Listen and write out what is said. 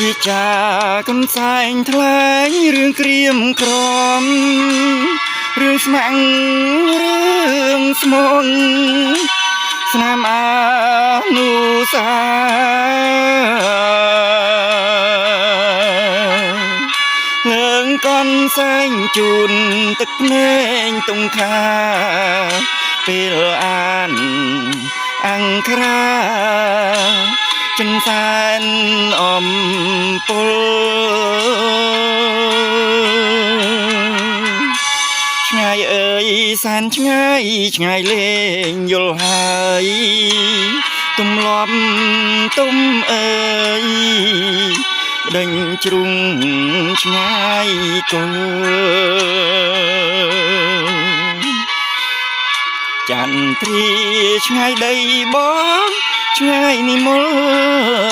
វិចាកន្សែងថ្លែងរឿងក្រៀមក្រំរឿងស្ម័គ្ររឿងស្មងស្នាមអនុសាលើងកនសែងជូនទឹកភ្នែកតុងខាពេលអានអង្ក្រាចិនសែនអំពលឆ្ងាយអើយសែនឆ្ងាយឆ្ងាយលេងយល់ហើយទម្លាប់ទុំអើយដេញជ្រុងឆ្ងាយកុលចន្ទ្រាឆ្ងាយដីបងឆ្ងាយនិមល។